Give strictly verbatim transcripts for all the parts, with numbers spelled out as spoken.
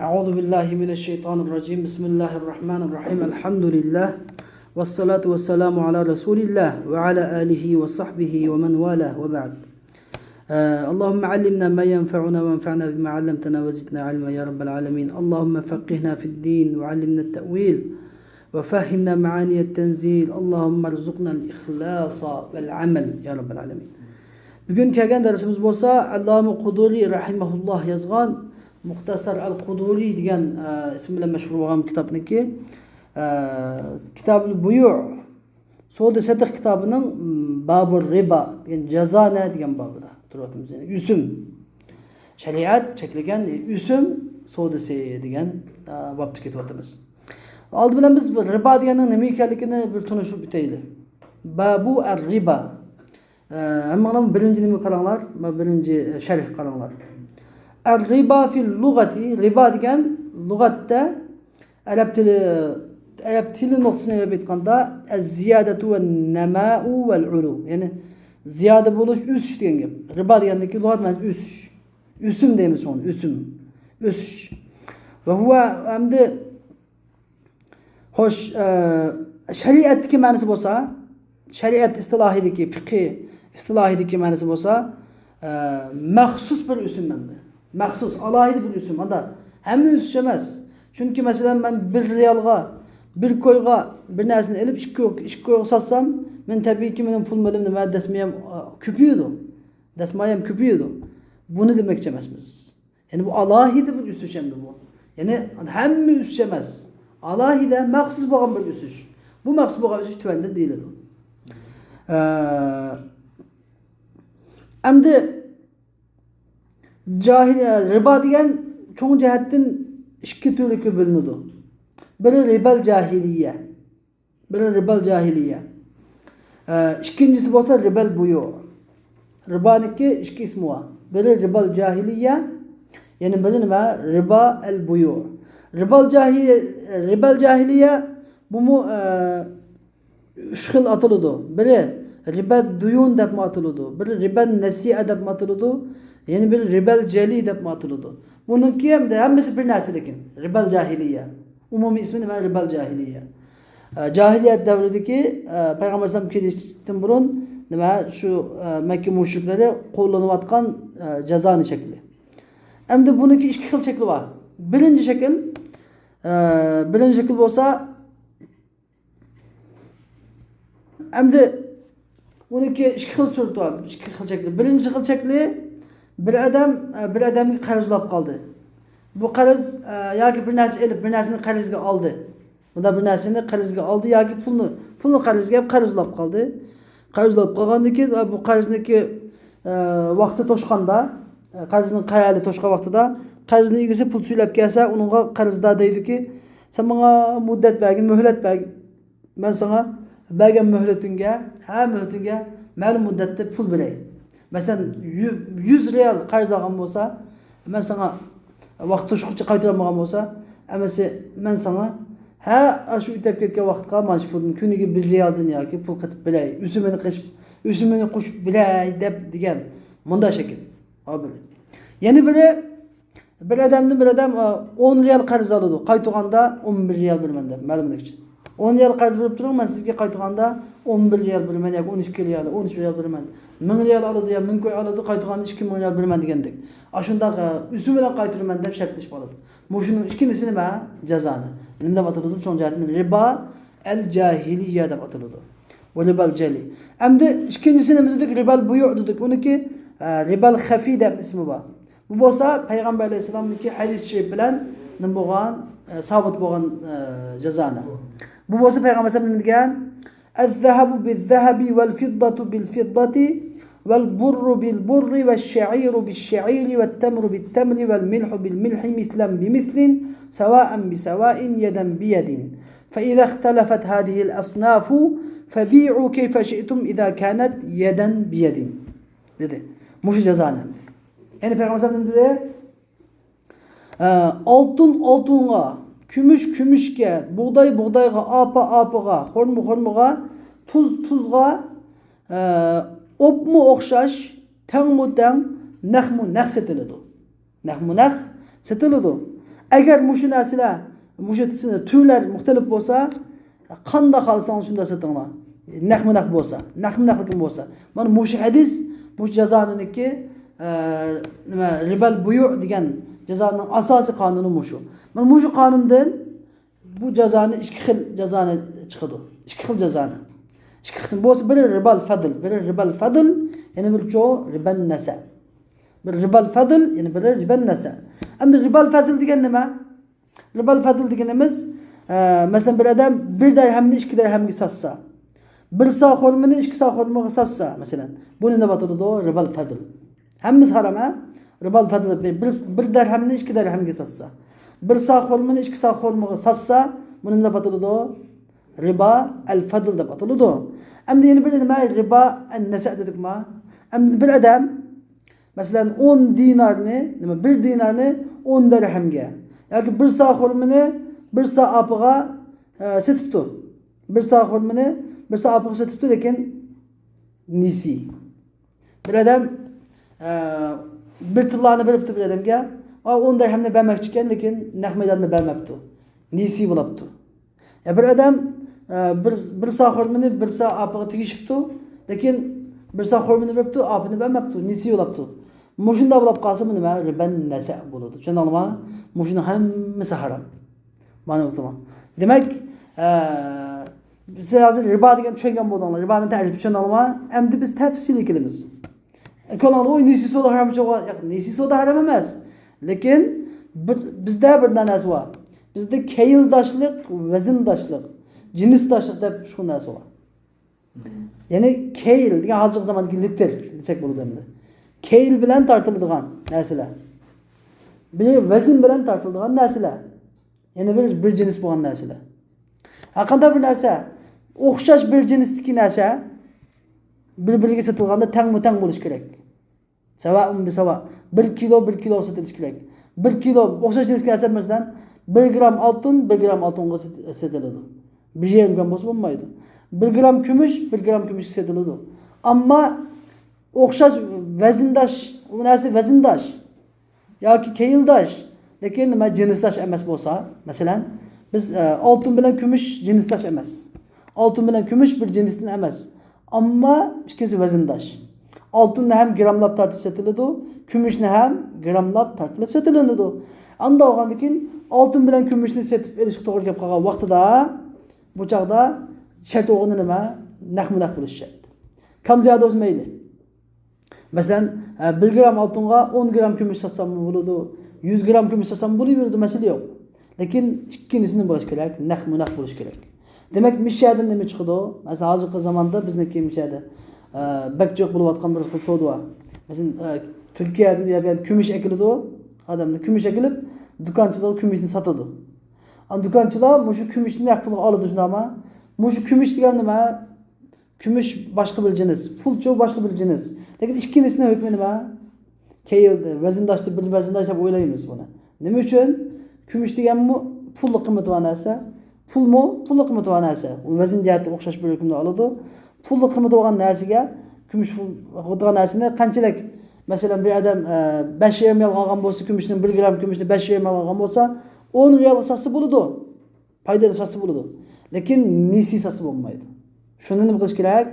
أعوذ بالله من الشيطان الرجيم. بسم الله الرحمن الرحيم. الحمد لله. والصلاة والسلام على رسول الله وعلى آله وصحبه ومن والاه وبعد. آه، اللهم علمنا ما ينفعنا وانفعنا بما علمتنا وزدنا علما يا رب العالمين. اللهم فقهنا في الدين وعلمنا التأويل وفهمنا معاني التنزيل. اللهم ارزقنا الإخلاص والعمل يا رب العالمين. بۈگۈن كەلگەن دەرسىمىز بولسا ئەللامە قۇدۇرى رەھىمەھۇللاھ يازغان مۇختەسەر ئەل قۇدۇرى دېگەن، ئە، ئىسىم بىلەن مەشھۇر بولغان كىتابنىڭكى، ئە، كىتابۇل بۇيۇ، سودا سېتىق كىتابىنىڭ، م، بابۇر رىبا دېگەن، جازانە دېگەن بابىدا تۇرۇۋاتىمىز. يەنى ئۆسۈم. شەرىئەت چەكلىگەن ئۆسۈم سودىسى دېگەن، ئە، بابتا كېتىۋاتىمىز. ئالدى بىلەن بىز رىبا دېگەننىڭ نېمە ئىكەنلىكىنى بىر تونۇشۇپ ئۆتەيلى. بابۇ ئەر رىبا. ئە، ھەممىڭلار بىرىنچى نېمىگە قاراڭلار، مانا بىرىنچى، ئە، شەرھكە قاراڭلار. ئەر رىبا فىل لۇغەتى، رىبا دېگەن لۇغەتتە ئەرەب تىلى، ئەرەب تىلى نۇقتىسىنى ئېلىپ ئېيتقاندا، ئەز زىيادەتۇ ۋەن نەماۇ ۋەل ئۇلۇ. يەنى زىيادە بولۇش، ئۆسۈش دېگەن گەپ. رىبا دېگەندىكى لۇغەت مەنىسى ئۆسۈش. ئۆسۈم دەيمىز شۇڭا، ئۆسۈم. ئۆسۈش. ۋە ھۇۋە، ئەمدى خوش، ئە، شەرىئەتتىكى مەنىسى بولسا، شەرىئەت ئىستىلاھىدىكى، فىقھى ئىستىلاھىدىكى مەنىسى بولسا، ئە، مەخسۇس بىر ئۆسۈم ئەمدى. مەخسۇس، ئالاھىدە بىر ئۆسۈم. ئاندا ھەممە ئۆسۈش ئەمەس. چۈنكى، مەسىلەن، مەن بىر رىيالغا، بىر كويغا بىر نەرسىنى ئېلىپ، ئىككى كوي، ئىككى كويغا ساتسام، مەن تەبىئىيكى مېنىڭ پۇل مېلىم نېمە، دەسمايەم، ئە، كۆپىيىدۇ. دەسمايەم كۆپىيىدۇ. بۇنى دېمەكچى ئەمەسمىز. يەنى بۇ ئالاھىدە بىر ئۆسۈش ئەمدى بۇ. يەنى ھەممە ئۆسۈش ئەمەس. ئالاھىدە مەخسۇس بولغان بىر ئۆسۈش. بۇ مەخسۇس بولغان ئۆسۈش تۆۋەندە دېيىلىدۇ. ئە، ئەمدى جاھىل-، رىبا دېگەن چوڭ جەھەتتىن ئىككى تۈرلۈككە بۆلۈنىدۇ. بىرى رىبال جاھىلىيە. بىرى رىبال جاھىلىيە. ئە، ئىككىنچىسى بولسا رىبال بۇيۇ. رىبانىڭكى ئىككى ئىسمى بار. بىرى رىبال جاھىلىيە، يەنە بىرى نېمە؟ رىبا ئەل بۇيۇ. رىبال جاھىلىيە، رىبال جاھىلىيە بۇمۇ، ئە، ئۈچ خىل ئاتىلىدۇ. بىرى رىبا دۇيۇن دەپمۇ ئاتىلىدۇ. بىرى رىبا نەسىئە دەپمۇ ئاتىلىدۇ. يەنە بىرى رىبال جەلى دەپمۇ ئاتىلىدۇ. بۇنىڭكى ھەمدە ھەممىسى بىر نەرسە لېكىن. رىبال جاھىلىيە. ئومۇمىي ئىسمى نېمە؟ رىبال جاھىلىيە. ئە، جاھىلىيەت دەۋرىدىكى، ئە، پەيغەمبەر ئەلەيھىسسالام كېلىشتىن بۇرۇن نېمە، شۇ، ئە، مەككە مۇشرىكلىرى قوللىنىۋاتقان، ئە، جازانە شەكلى. ئەمدى بۇنىڭكى ئىككى خىل شەكلى بار. بىرىنچى شەكىل، ئە، بىرىنچى شەكىل بولسا، ئەمدى ئۇنىڭكى ئىككى خىل سۈرىتى بار، ئىككى خىل شەكلى. بىرىنچى خىل شەكلى، بىر ئادەم، ئە، بىر ئادەمگە قەرزلەپ قالدى. بۇ قەرز، ئە، ياكى بىر نەرسە ئېلىپ، بىر نەرسىنى قەرزگە ئالدى. مۇنداق بىر نەرسىنى قەرزگە ئالدى ياكى پۇلنى، پۇلنى قەرزگە ئېلىپ قەرزلەپ قالدى. قەرزلەپ قالغاندىن كېيىن، ئە، بۇ قەرزنىكى، ئە، ۋاقتى توشقاندا، ئە، قەرزنىڭ قەيەرى توشقان ۋاقتىدا، قەرزنىڭ ئىگىسى پۇل سۈيلەپ كەلسە، ئۇنىڭغا قەرزدار دەيدۇكى، سەن ماڭا مۇددەت بەرگىن، مۆھلەت بەرگىن. مەن ساڭا بەرگەن مۆھلىتىڭگە، ھە، مۆھلىتىڭگە مەلۇم مۇددەتتە پۇل بېرەي. مەسىلەن، يۈ-، يۈز رىيال قەرز ئالغان بولسا، مەن ساڭا ۋاقىت توشقۇچە قايتۇرالمىغان بولسا، ئەمەسە مەن ساڭا، ھە، ئاشۇ ئۆتەپ كەتكەن ۋاقىتقا مانا شۇ پۇلدىن كۈنىگە بىر رىيالدىن ياكى پۇل قېتىپ بېرەي، ئۆسۈمىنى قېچىپ، ئۆسۈمىنى قوشۇپ بېرەي دەپ دېگەن مۇنداق شەكىل. ھا، بىرى. يەنە بىرى، بىر ئادەمدىن بىر ئادەم، ئە، ئون رىيال قەرز ئالىدۇ. قايتۇرغاندا ئون بىر رىيال بېرىمەن دەپ، مەلۇم بولغۇچە. ئون رىيال قەرز بېرىپ تۇرۇڭ، مەن سىزگە قايتۇرغاندا ئون بىر رىيال بېرىمەن ياكى ئون ئىككى رىيال، ئون ئۈچ رىيال بېرىمەن. مىڭ رىيال ئالىدۇ يا مىڭ كوي ئالىدۇ، قايتۇرغاندا ئىككى مىڭ رىيال بېرىمەن دېگەندەك. ئاشۇنداق، ئە، ئۆسۈم بىلەن قايتۇرىمەن دەپ شەرتلىشىپ ئالىدۇ. مۇشۇنىڭ ئىككىلىسى نېمە؟ جازانە. نېمە دەپ ئاتىلىدۇ؟ چوڭ جەھەتتىن رىبا ئەل جاھىلىيە دەپ ئاتىلىدۇ. ۋە رىبال جەلى. ئەمدى ئىككىنچىسى نېمە دېدۇك؟ رىبال بۇيۇ دېدۇك. ئۇنىڭكى، ئە، رىبال خەفىي دەپ ئىسمى بار. بۇ بولسا پەيغەمبەر ئەلەيھىسسالامنىڭكى ھەدىس شېرىپ بىلەن نېمە بولغان، ئە، سابىت بولغان، ئە، جازانە. بۇ بولسا پەيغەمبەر ئەلەيھىسسالام نېمە دېگەن؟ الذهب بالذهب والفضة بالفضة والبر بالبر والشعير بالشعير والتمر بالتمر والملح بالملح مثلا بمثل سواء بسواء يدا بيد. فإذا اختلفت هذه الأصناف فبيعوا كيف شئتم إذا كانت يدا بيد. دېدى. مۇشۇ جازانى. يەنى پەيغەمبەر ئەلەيھىسسالام نېمە دېدى؟ ئە، ئالتۇن ئالتۇنغا، كۈمۈش كۈمۈشكە، بۇغداي بۇغدايغا، ئاپا ئاپىغا، خورما خورمىغا، تۇز تۇزغا، ئە، ئوپمۇ ئوخشاش، تەڭمۇ تەڭ، نەقمۇ نەق سېتىلىدۇ. نەقمۇ نەق سېتىلىدۇ. ئەگەر مۇشۇ نەرسىلەر، مۇشۇ تۈرلەر مۇختەلىپ بولسا، قانداق خالىساڭلار شۇنداق سېتىڭلار. نەقمۇ نەق بولسا، نەقمۇ نەقلىكىم بولسا. مانا مۇشۇ ھەدىس مۇشۇ جازانىڭكى، ئە، نېمە، رىبال بۇيۇ دېگەن جازانىڭ ئاساسىي قانۇنى مۇشۇ. مانا مۇشۇ قانۇندىن بۇ جازانى ئىككى خىل جازانى چىقىدۇ. ئىككى خىل جازانى. ئىككى قىسىم بولسا، بىرى رىبال فەدل، بىرى رىبال فەدل، يەنە بىرى چۇ رىبان نەسە. بىر رىبال فەدل، يەنە بىرى رىبان نەسە. ئەمدى رىبال فەدل دېگەن نېمە؟ رىبال فەدل دېگىنىمىز، ئە، مەسىلەن، بىر ئادەم بىر دەرھەمنى ئىككى دەرھەمگە ساتسا، بىر سا خورمىنى ئىككى سا خورمىغا ساتسا، مەسىلەن، بۇنى نېمە دەپ ئاتىلىدۇ؟ رىبال فەدل. ھەممىسى ھارام، ھە؟ رىبال فەدل، بىر، بىر، بىر دەرھەمنى ئىككى دەرھەمگە ساتسا، بىر سا خورمىنى ئىككى سا خورمىغا ساتسا، بۇنى نېمە دەپ ئاتىلىدۇ؟ رىبا ئەل فەدل دەپ ئاتىلىدۇ. ئەمدى يەنە بىر نېمە؟ رىبا ئەن نەسە دېدۇقما؟ ئەمدى بىر ئادەم، مەسىلەن، ئون دىنارنى، نېمە، بىر دىنارنى ئون دەرھەمگە ياكى بىر سا خورمىنى بىر سا ئاپىغا، ئە، سېتىپتۇ. بىر سا خورمىنى بىر سا ئاپىغا سېتىپتۇ، لېكىن نېسى. بىر ئادەم، ئە، بىر تىللانى بېرىپتۇ بىر ئادەمگە. ئا، ئون دەرھەمنى بەرمەكچىكەن، لېكىن نەق مەيداندا بەرمەپتۇ. نېسى بولاپتۇ. يا بىر ئادەم، ئە، بىر، بىر سا خورمىنى بىر سا ئاپىغا تېگىشىپتۇ، لېكىن بىر سا خورمىنى بېرىپتۇ، ئاپىنى بەرمەپتۇ، نېسى بولاپتۇ. مۇشۇنداق بولۇپ قالسا، بۇ نېمە؟ رىبەن نەسە بولىدۇ. چۈشەندىڭلارمۇ؟ مۇشۇنىڭ ھەممىسى ھارام. مانا بۇ. دېمەك، ئە، سىز ھازىر رىبا دېگەن چۈشەنگەن بولدۇڭلار. رىبانىڭ تەرىپى چۈشەندىڭلارمۇ؟ ئەمدى بىز تەپسىلىي كېلىمىز. كۆڭلۈڭدە، ۋوي، نېسى سودا ھارام چوغا. ياق، نېسى سودا ھارام ئەمەس. لېكىن بىر، بىزدە بىر نەرسە بار. بىزدە كەيلداشلىق، ۋەزىنداشلىق، جىنسداشلىق دەپ شۇ نەرسە بار. يەنى كەيل دېگەن ھازىرقى زاماندىكى لىتىر دېسەك بولىدۇ ئەمدى. كەيل بىلەن تارتىلىدىغان نەرسىلەر. بىرى ۋەزىن بىلەن تارتىلىدىغان نەرسىلەر. يەنە بىر، بىر جىنس بولغان نەرسىلەر. ھەرقانداق بىر نەرسە، ئوخشاش بىر جىنستىكى نەرسە بىر-بىرىگە سېتىلغاندا تەڭمۇ تەڭ بولۇشى كېرەك. سەۋائۇن بىسەۋا. بىر كىلو، بىر كىلو سېتىلىشى كېرەك. بىر كىلو ئوخشاش جىنستىكى نەرسە، مەسىلەن، بىر گرام ئالتۇن، بىر گرام ئالتۇنغا سېت-، سېتىلىدۇ. بىر يېرىم گرام بولسا بولمايدۇ. بىر گرام كۈمۈش، بىر گرام كۈمۈشكە سېتىلىدۇ. ئەمما ئوخشاش ۋەزىنداش، ئۇ نەرسە ۋەزىنداش ياكى كەيلداش، لېكىن نېمە، جىنسداش ئەمەس بولسا، مەسىلەن، بىز، ئە، ئالتۇن بىلەن كۈمۈش جىنسداش ئەمەس. ئالتۇن بىلەن كۈمۈش بىر جىنستىن ئەمەس. ئەمما ئىككىسى ۋەزىنداش. ئالتۇننى ھەم گراملاپ تارتىپ سېتىلىدۇ، كۈمۈشنى ھەم گراملاپ تارتىلىپ سېتىلىنىدۇ. ئانداق بولغاندىن كېيىن ئالتۇن بىلەن كۈمۈشنى سېتىپ ئېلىشقا توغرا كېلىپ قالغان ۋاقتىدا، بۇ چاغدا شەرت بولغىنى نېمە؟ نەقمۇ نەق بولۇشى شەرت. كام زىيادە بولسا مەيلى. مەسىلەن، ئە، بىر گرام ئالتۇنغا ئون گرام كۈمۈش ساتساممۇ بولىدۇ، يۈز گرام كۈمۈش ساتساممۇ بولۇۋېرىدۇ، مەسىلە يوق. لېكىن ئىككىنچىسىنى بولۇش كېرەك، نەقمۇ نەق بولۇش كېرەك. دېمەك، مۇشۇ يەردىن نېمە چىقىدۇ؟ مەسىلەن، ھازىرقى زاماندا بىزنىڭكى مۇشۇ يەردە، ئە، بەك جىق بولۇۋاتقان بىر خىل سودا بار. مەسىلەن، ئە، تۈركىيەدىن يا بۇ يەردە كۈمۈش ئەكېلىدۇ، ئادەملەر كۈمۈش ئەكېلىپ، دۇكانچىلارغا كۈمۈشنى ساتىدۇ. ئانا دۇكانچىلار مۇشۇ كۈمۈشنى نەق پۇلغا ئالىدۇ، شۇنداقمۇ؟ مۇشۇ كۈمۈش دېگەن نېمە؟ كۈمۈش باشقا بىر جىنس، پۇلچۇ باشقا بىر جىنس. لېكىن ئىككىلىسىنىڭ ھۆكمى نېمە؟ كەيلدە، ۋەزىنداشتا، بىر ۋەزىنداش دەپ ئويلايمىز بۇنى. نېمە ئۈچۈن؟ كۈمۈش دېگەنمۇ پۇللۇق قىممىتى بار نەرسە. پۇلمۇ پۇللۇق قىممىتى بار نەرسە. ئۇ ۋەزىن جەھەتتە ئوخشاش بىر ھۆكۈمنى ئالىدۇ. پۇللۇق قىممىتى بولغان نەرسىگە، كۈمۈش پۇل قىممىتى بولغان نەرسىنى قانچىلىك، مەسىلەن، بىر ئادەم، ئە، بەش يېرىم رىيالغا ئالغان بولسا، كۈمۈشنىڭ بىر گرام كۈمۈشنى بەش يېرىم رىيالغا ئالغان بولسا، ئون رىيالغا ساتسا بولىدۇ. پايدا ئېلىپ ساتسا بولىدۇ. لېكىن نېسى ساتسا بولمايدۇ. شۇنى نېمە قىلىش كېرەك؟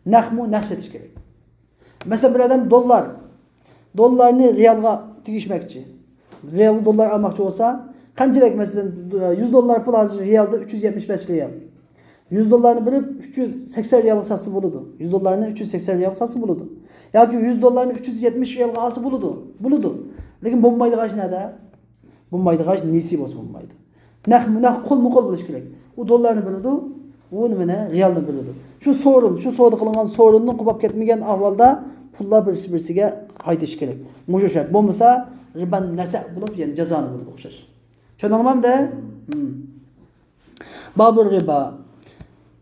نەقمۇ نەق سېتىش كېرەك. مەسىلەن، بىر ئادەم دوللار، دوللارنى رىيالغا تېگىشمەكچى. رىيالغا دوللار ئالماقچى بولسا، قانچىلىك، مەسىلەن، يۈز دوللار پۇل ھازىر رىيالدا ئۈچ يۈز يەتمىش بەش رىيال. يۈز دوللارنى بېرىپ، ئۈچ يۈز سەكسەن رىيالغا ساتسا بولىدۇ. يۈز دوللارنى ئۈچ يۈز سەكسەن رىيالغا ساتسا بولىدۇ. ياكى يۈز دوللارنى ئۈچ يۈز يەتمىش رىيالغا ئالسا بولىدۇ. بولىدۇ. لېكىن بولمايدىغان ئىش نەدە؟ بولمايدىغان ئىش نېسى بولسا بولمايدۇ. نەق، نەق قولمۇ قول بولۇشى كېرەك. ئۇ دوللارنى بېرىدۇ، ئۇ نېمىنى، رىيالنى بېرىدۇ. شۇ سورۇن، شۇ سودا قىلىنغان سورۇننىڭ قوپۇپ كەتمىگەن ئەھۋالدا پۇللار بىرسى بىرسىگە قايتىشى كېرەك. مۇشۇ شەرت. بولمىسا، رىبا نەسە بولۇپ، يەنى جازانى بولىدۇ ئوخشاش. چۈشەندىڭلارمۇ ئەمدى؟ ھىم. بابۇر رىبا.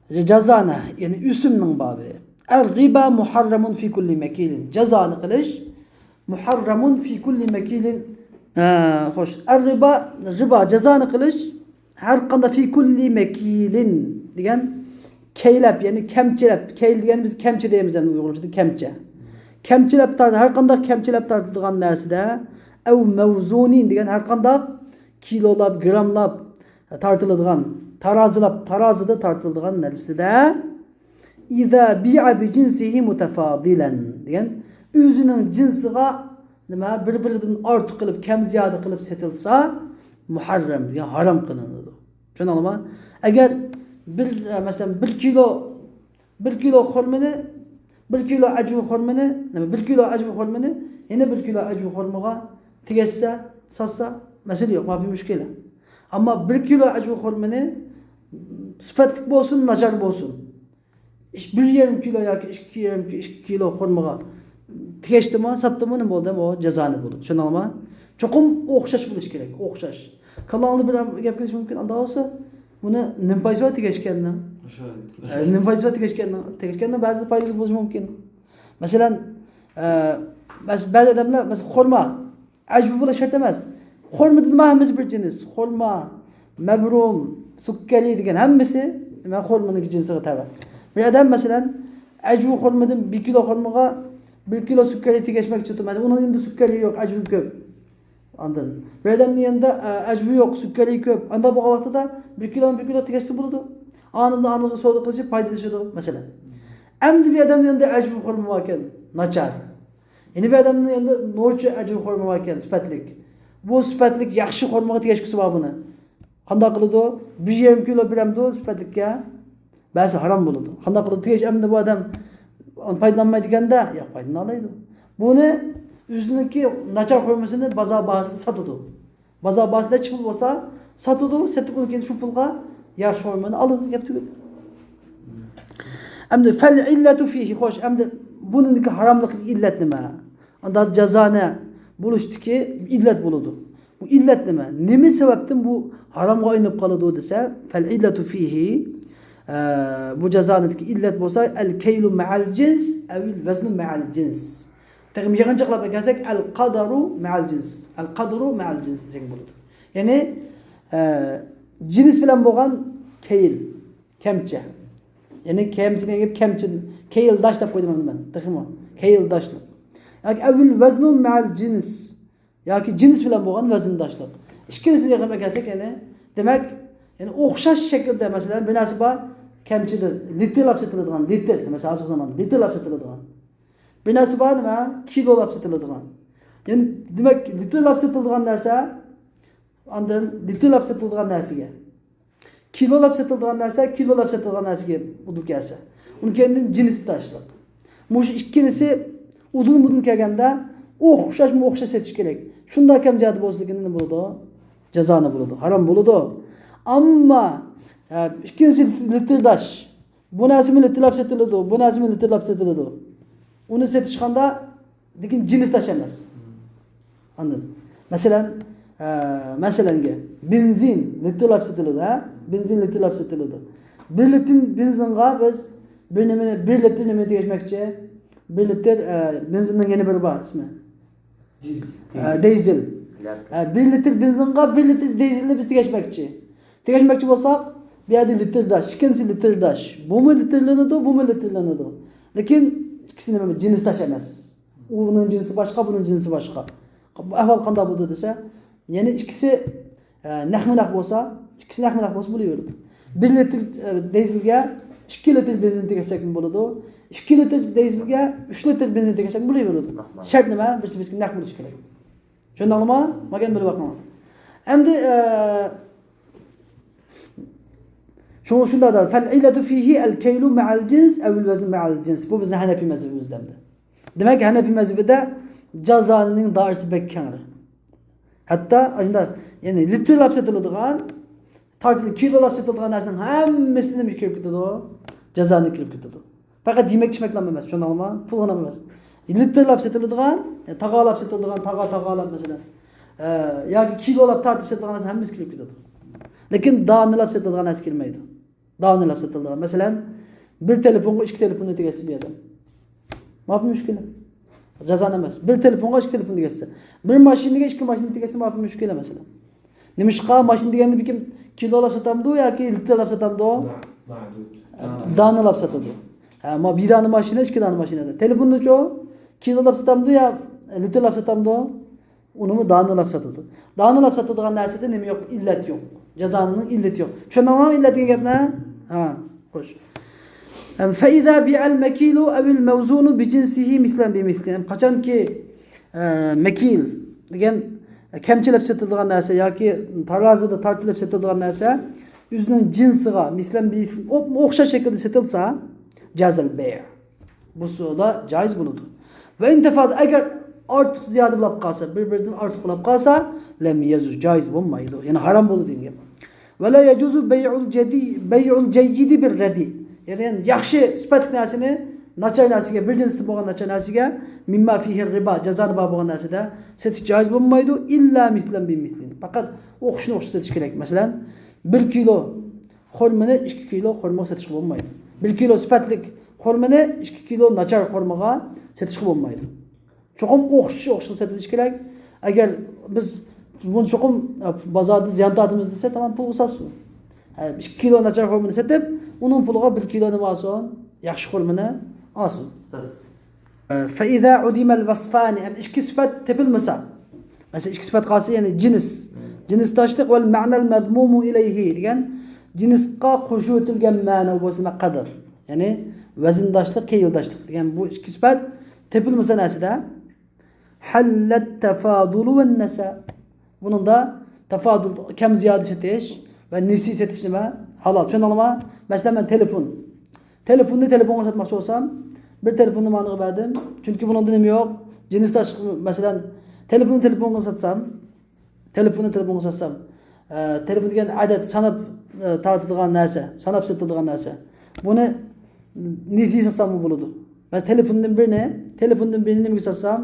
جازانە، يەنى ئۆسۈمنىڭ بابى. ئەر رىبا مۇھەررەمۇن فى كۇللى مەكىلىن. جازانە قىلىش. مۇھەررەمۇن فى كۇللى مەكىلىن. ھە، خوش. ئەر رىبا، رىبا، جازانە قىلىش. ھەر قانداق، فى كۇللى مەكىلىن دېگەن كەيلەپ، يەنى كەمچىلەپ. كەيل دېگەننى بىز كەمچە دەيمىز، يەنى ئۇيغۇرچىدا كەمچە. كەمچىلەپ تارت-، ھەر قانداق كەمچىلەپ تارتىدىغان نەرسىدە، ئەۋ مەۋزۇنىن دېگەن ھەر قانداق كىلولاپ، گراملاپ تارتىلىدىغان، تارازىلاپ، تارازىدا تارتىلىدىغان نەرسىدە، إذا بيع بجنسه متفاضلا دېگەن، ئۆزىنىڭ جىنسىغا نېمە، بىر-بىرىدىن ئارتۇق قىلىپ، كەم زىيادە قىلىپ سېتىلسا، مۇھەررەم دېگەن، ھارام قىلىنىدۇ. چۈشەندىڭلارمۇ؟ ئەگەر بىر، مەسىلەن، بىر كىلو، بىر كىلو خورمىنى، بىر كىلو ئەجۋە خورمىنى، نېمە، بىر كىلو ئەجۋە خورمىنى يەنە بىر كىلو ئەجۋە خورمىغا تېگەشسە، ساتسا، مەسىلە يوق، ماپى مۈشكۈل. ئەمما بىر كىلو ئەجۋە خورمىنى سۈپەتلىك بولسۇن، ناچار بولسۇن، ئىش-، بىر يېرىم كىلو ياكى ئىككى يېرىم كى-، ئىككى كىلو خورمىغا تېگەشتىمۇ، ساتتىمۇ، نېمە بولدى؟ ئۇ جازانى بولىدۇ. چۈشەندىڭلارمۇ؟ چوقۇم ئوخشاش بولۇشى كېرەك، ئوخشاش. كاللاڭدا بىر گەپ قىلىش مۇمكىن، ئانداق بولسا، بۇنى نېمە پايدىسى بار تېگەشكەننىڭ؟ ئە، نېمە پايدىسى بار تېگەشكەننىڭ؟ تېگەشكەننىڭ بەزىدە پايدىسى بولۇشى مۇمكىن. مەسىلەن، ئە، بەز-، بەزى ئادەملەر، مەسىلەن، خورما، ئەجۋە بولۇش شەرت ئەمەس. خورما دېدىما، ھەممىسى بىر جىنس. خورما، مەبرۇم، سۈككەرى دېگەن ھەممىسى، نېمە، خورمىنىڭ جىنسىغا تەۋە. بىر ئادەم، مەسىلەن، ئەجۋە خورمىدىن بىر كىلو خورمىغا بىر كىلو سۈككەرى تېگەشمەكچى تۇرۇپ، مەسىلەن، ئۇنىڭ يېنىدا سۈككەرى يوق، ئەجۋە كۆپ. ئاندىن بىر ئادەمنىڭ يېنىدا، ئە، ئەجۋە يوق، سۈككەرى كۆپ. ئانداق بولغان ۋاقتىدا بىر كىلو، بىر كىلو تېگەشسە بولىدۇ. ئاندىن، ئاندىن سودا قىلىشىپ پايدىلىشىدۇ، مەسىلەن. ئەمدى بىر ئادەمنىڭ يېنىدا ئەجۋە خورما باركەن، ناچار. يەنە بىر ئادەمنىڭ يېنىدا نوچى ئەجۋە خورما باركەن، سۈپەتلىك. بۇ سۈپەتلىك ياخشى خورمىغا تېگەشكۈسى بار بۇنى. قانداق قىلىدۇ؟ بىر يېرىم كىلو بېرەمدۇ سۈپەتلىككە؟ بەرسە ھارام بولىدۇ. قانداق قىلىدۇ؟ تېگەش ئەمدى بۇ ئادەم پايدىلانمايدىكەن-دە؟ ياق، پايدىلىنالايدۇ. بۇنى ئۆزىنىڭكى ناچار خورمىسىنى بازار باھاسىدا ساتىدۇ. بازار باھاسى نەچچە پۇل بولسا ساتىدۇ، سېتىپ ئۇنىڭ كېيىن شۇ پۇلغا ياخشى خورمىنى ئالىدۇ، گەپ تۈگىدى. ئەمدى فەل ئىللەتۇ فىھى، خوش، ئەمدى بۇنىڭدىكى ھاراملىقتىكى ئىللەت نېمە؟ ئاندا جازانە بولۇشتىكى ئىللەت بولىدۇ. بۇ ئىللەت نېمە؟ نېمە سەۋەبتىن بۇ ھارامغا ئايلىنىپ قالىدۇ دېسە، فەل ئىللەتۇ فىھى، ئە، بۇ جازانىدىكى ئىللەت بولسا، ئەل كەيلۇ مەئەل جىنس ئەۋىل ۋەزنۇ مەئەل جىنس. تېخىمۇ يىغىنچاقلاپ ئەكەلسەك، ئەل قەدەرۇ مەئەل جىنس. ئەل قەدەرۇ مەئەل جىنس دېسەك بولىدۇ. يەنى، ئە، جىنس بىلەن بولغان كەيل، كەمچە. يەنى كەمچە دېگەن گەپ، كەمچە، كەيلداش دەپ قويدۇم ئەمدى مەن. تېخىمۇ كەيلداشلىق. ياكى ئەۋىل ۋەزنۇ مەئەل جىنس. ياكى جىنس بىلەن بولغان ۋەزىنداشلىق. ئىككىلىسىنى يىغىپ ئەكەلسەك، يەنى، دېمەك، يەنى ئوخشاش شەكىلدە، مەسىلەن، بىر نەرسە بار، كەمچىدە لىتىرلاپ سېتىلىدىغان، لىتىر، مەسىلەن، ھازىرقى زامان لىتىرلاپ سېتىلىدىغان. بىر نەرسە بار، نېمە؟ كىلولاپ سېتىلىدىغان. يەنى، دېمەك، لىتىرلاپ سېتىلىدىغان نەرسە، ئاندىن لىتىرلاپ سېتىلىدىغان نەرسىگە، كىلولاپ سېتىلىدىغان نەرسە، كىلولاپ سېتىلىدىغان نەرسىگە ئۇدۇل كەلسە، ئۇنىڭ كەينىدىن جىنسداشلىق. مۇشۇ ئىككىلىسى ئۇدۇلمۇ ئۇدۇل كەلگەندە ئوخشاشمۇ ئوخشاش سېتىش كېرەك. شۇنداق كەم زىيادە بولسا، لېكىن نېمە بولىدۇ؟ جازانە بولىدۇ، ھارام بولىدۇ. ئەمما، ئە، ئىككىلىسى لىتىرداش. بۇ نەرسىمۇ لىتىرلاپ سېتىلىدۇ، بۇ نەرسىمۇ لىتىرلاپ سېتىلىدۇ. ئۇنى سېتىشقاندا لېكىن جىنسداش ئەمەس. ئاندىن، مەسىلەن، ئە، مەسىلەنگە، بېنزىن لىتىرلاپ سېتىلىدۇ، ھە؟ بېنزىن لىتىرلاپ سېتىلىدۇ. بىر لىتىر بېنزىنغا بىز بىر نېمىنى، بىر لىتىر نېمىنى تېگەشمەكچى؟ بىر لىتىر، ئە، بېنزىننىڭ يەنە بىرى بار ئىسمى. دىز-، ئە، دىزېل. دىزېل. ئە، بىر لىتىر بېنزىنغا بىر لىتىر دىزېلنى بىز تېگەشمەكچى. تېگەشمەكچى بولساق، بۇ يەردە لىتىرداش، ئىككىنچىسى لىتىرداش. بۇمۇ لىتىرلىنىدۇ، بۇمۇ لىتىرلىنىدۇ. لېكىن ئىككىسى نېمە؟ جىنسداش ئەمەس. ئۇنىڭ جىنسى باشقا، بۇنىڭ جىنسى باشقا. بۇ ئەھۋال قانداق بولىدۇ دېسە، يەنى ئىككىسى، ئە، نەقمۇ نەق بولسا، ئىككىسى نەقمۇ نەق بولسا بولۇۋېرىدۇ. بىر لىتىر، ئە، دىزېلگە ئىككى لىتىر بېنزىن تېگەشسەكمۇ بولىدۇ. ئىككى لىتىر دىزېلگە ئۈچ لىتىر بېنزىن تېگەشسەكمۇ بولۇۋېرىدۇ. شەرت نېمە؟ بىرسى بىرسىگە نەق بولۇشى كېرەك. چۈشەندىڭلارمۇ؟ ماگەن بىلىپ باقىڭلار. ئەمدى، ئە، شۇ-، شۇنداق دە، فەل ئىللەتۇ فىھى ئەل كەيلۇ مەئەل جىنس ئەۋىل ۋەزنۇ مەئەل جىنس. بۇ بىزنىڭ ھەنەپىي مەزھىپىمىزدە ئەمدى. دېمەك، ھەنەپىي مەزھىپىدە جازانىنىڭ دائىرىسى بەك كەڭرى. ھەتتا ئاشۇنداق، يەنى لىتىرلاپ سېتىلىدىغان، تارتىلىپ كىلولاپ سېتىلىدىغان نەرسىنىڭ ھەممىسى نېمە كىرىپ كېتىدۇ؟ جازانى كىرىپ كېتىدۇ. پەقەت يېمەك ئىچمەكلا ئەمەس، چۈشەندىڭلارمۇ؟ پۇلغىنا ئەمەس. لىتىرلاپ سېتىلىدىغان، يەنى تاغالاپ سېتىلىدىغان، تاغا، تاغالاپ مەسىلەن. ئە، ياكى كىلولاپ تارتىپ سېتىلىدىغان نەرسە ھەممىسى كىرىپ كېتىدۇ. لېكىن دانىلاپ سېتىلىدىغان نەرسە كىرمەيدۇ. دانىلاپ سېتىلىدىغان. مەسىلەن، بىر تېلېفونغا ئىككى تېلېفوننى تېگەشسە بۇ يەردە. ماپى مۈشكۈل. جازانە ئەمەس. بىر تېلېفونغا ئىككى تېلېفون تېگەشسە. بىر ماشىنىگە ئىككى ماشىنا تېگەشسە ماپى مۈشكۈل، مەسىلەن. نېمىشقا ماشىنا دېگەندە بىر كىم كىلولاپ ساتامدۇ ياكى لىتىرلاپ ساتامدۇ؟ دانىلاپ ساتىدۇ. ھە، ما-، بىر دانە ماشىنا، ئىككى دانە ماشىنا. تېلېفوننىچۇ؟ كىلولاپ ساتامدۇ يا لىتىرلاپ ساتامدۇ؟ ئۇنىمۇ دانىلاپ ساتىدۇ. دانىلاپ ساتىدىغان نەرسىدە نېمە يوق؟ ئىللەت يوق. جازانىڭ ئىللىتى يوق. چۈشەندىڭلارمۇ ئىللەت دېگەن گەپنى؟ ھە، خوش. فإذا بيع المكيل أو الموزون بجنسه مثلا بمثل. قاچانكى، ئە، مەكىل دېگەن كەمچىلەپ سېتىلىدىغان نەرسە ياكى تارازىدا تارتىلىپ سېتىلىدىغان نەرسە ئۆزىنىڭ جىنسىغا، مىسلەن بىمىسلىن، ئوخشاش شەكىلدە سېتىلسا، جاز البيع. بۇ سودا جايىز بولىدۇ. وإن تفاضل، ئەگەر ئارتۇق زىيادە بولۇپ قالسا، بىر-بىرىدىن ئارتۇق بولۇپ قالسا، لم يجز، جايىز بولمايدۇ. يەنى ھارام بولىدۇ دېگەن گەپ. ولا يجوز بيع الجدي-، بيع الجيد بالردي. يەنى، يەنى ياخشى سۈپەتلىك نەرسىنى ناچار نەرسىگە، بىر جىنستىن بولغان ناچار نەرسىگە، مما فيه الربا، جازانى بار بولغان نەرسىدە سېتىش جايىز بولمايدۇ. إلا مثلا بمثل. پەقەت ئوخشىشىنى ئوخشاش سېتىش كېرەك. مەسىلەن، بىر كىلو خورمىنى ئىككى كىلو خورمىغا سېتىشقا بولمايدۇ. بىر كىلو سۈپەتلىك خورمىنى ئىككى كىلو ناچار خورمىغا سېتىشقا بولمايدۇ. چوقۇم ئوخشىشى ئوخشىغا سېتىلىشى كېرەك. ئەگەر بىز بۇنى چوقۇم، ئە، بازاردا زىيان تارتىمىز دېسە، تامام پۇلغا ساتسۇن. ھە، ئىككى كىلو ناچار خورمىنى سېتىپ، ئۇنىڭ پۇلىغا بىر كىلو نېمە ئالسۇن؟ ياخشى خورمىنى ئالسۇن. ئۇستاز. ئە، فإذا عدم الوصفان، ئەمدى ئىككى سۈپەت تېپىلمىسا، مەسىلەن، ئىككى سۈپەت قالسا، يەنى جىنس. جىنسداشلىق، والمعنى المضموم إليه دېگەن جىنسقا قوشۇۋېتىلگەن مەنە بولسا، قەدىر. يەنى ۋەزىنداشلىق، كەيلىداشلىق دېگەن بۇ ئىككى سۈپەت تېپىلمىسا نەرسىدە، حل التفاضل والنسا. بۇنىڭدا تافادۇل، كەم زىيادە سېتىش ۋە نېسى سېتىش نېمە؟ ھالال. چۈشەندىڭلارمۇ؟ مەسىلەن، مەن تېلېفون. تېلېفوننى تېلېفونغا ساتماقچى بولسام، بىر تېلېفوننى مانىغا بەردىم. چۈنكى بۇنىڭدا نېمە يوق؟ جىنسداشلىق، مەسىلەن، تېلېفوننى تېلېفونغا ساتسام، تېلېفوننى تېلېفونغا ساتسام، ئە، تېلېفون دېگەن ئەدەت ساناپ، ئە، تارتىدىغان نەرسە، ساناپ سېتىلىدىغان نەرسە. بۇنى نېسى ساتساممۇ بولىدۇ. مەسىلەن، تېلېفوندىن بىرنى، تېلېفوندىن بىرنى نېمىگە ساتسام،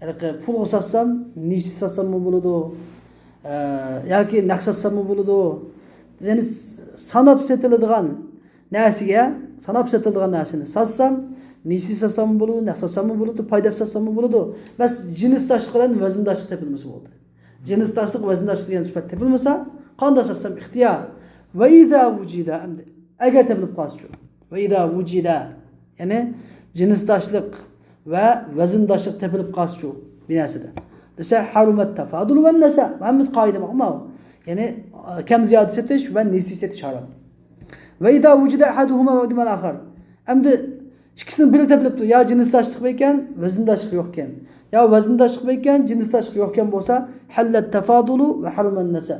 ھېلىقى پۇلغا ساتسام، نېسى ساتساممۇ بولىدۇ. ئە، ياكى نەق ساتساممۇ بولىدۇ. يەنى س-، ساناپ سېتىلىدىغان نەرسىگە، ساناپ سېتىلىدىغان نەرسىنى ساتسام، نېسى ساتساممۇ بولىدۇ، نەق ساتساممۇ بولىدۇ، پاي دەپ ساتساممۇ بولىدۇ. بەس، جىنسداشلىق بىلەن ۋەزىنداشلىق تېپىلمىسا بولدى. جىنسداشلىق، ۋەزىنداشلىق دېگەن سۈپەت تېپىلمىسا، قانداق ساتسام ئىختىيار. وإذا وجد، ئەمدى ئەگەر تېپىلىپ قالسىچۇ. وإذا وجد، يەنى جىنسداشلىق ۋە ۋەزىنداشلىق تېپىلىپ قالسىچۇ بىر نەرسىدە دېسە، حرم التفاضل والنسا. ھەممىسى قائىدە ماقۇل. يەنى، ئە، كەم زىيادە سېتىش ۋە نېسى سېتىش ھارام. وإذا وجد أحدهما وعدم الآخر. ئەمدى ئىككىسىنىڭ بىرى تېپىلىپتۇ. يا جىنسداشلىق بار ئىكەن، ۋەزىنداشلىق يوق ئىكەن. يا ۋەزىنداشلىق بار ئىكەن، جىنسداشلىق يوق ئىكەن بولسا، حل التفاضل وحرم النسا.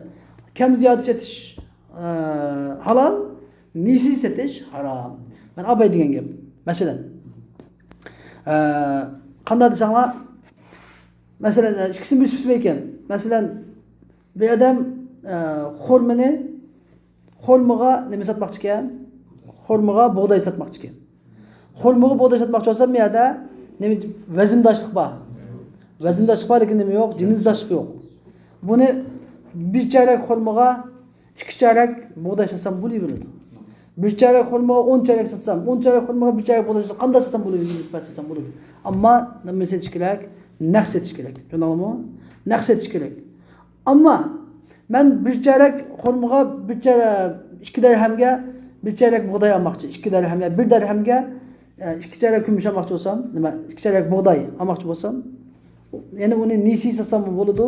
كەم زىيادە سېتىش، ئە، ھالال، نېسى سېتىش ھارام. مانا ئاباي دېگەن گەپ. مەسىلەن، ئە، قانداق دېسەڭلار، مەسىلەن، ئىككىسىنىڭ بىر سۈپىتى بار ئىكەن. مەسىلەن، بىر ئادەم، ئە، خورمىنى، خورمىغا نېمە ساتماقچى ئىكەن؟ خورمىغا بۇغداي ساتماقچى ئىكەن. خورمىغا بۇغداي ساتماقچى بولسام، بۇ يەردە نېمە، ۋەزىنداشلىق بار. ۋەزىنداشلىق بار، لېكىن نېمە يوق؟ جىنسداشلىق يوق. بۇنى بىر چارەك خورمىغا ئىككى چارەك بۇغداي ساتسام بولۇۋېرىدۇ. بىر چارەك خورمىغا ئون چارەك ساتسام، ئون چارەك خورمىغا بىر چارەك بۇغداي ساتسام، قانداق ساتسام بولۇۋېرىدۇ، نىسبەت ساتسام بولىدۇ. ئەمما نېمە سېتىش كېرەك؟ نەق سېتىش كېرەك. چۈشەندىڭلارمۇ؟ نەق سېتىش كېرەك. ئەمما مەن بىر چارەك خورمىغا بىر چارە-، ئىككى دەرھەمگە بىر چارەك بۇغداي ئالماقچى. ئىككى دەرھەم يا بىر دەرھەمگە، ئە، ئىككى چارەك كۈمۈش ئالماقچى بولسام، نېمە، ئىككى چارەك بۇغداي ئالماقچى بولسام، يەنى ئۇنى نېسى ساتساممۇ بولىدۇ،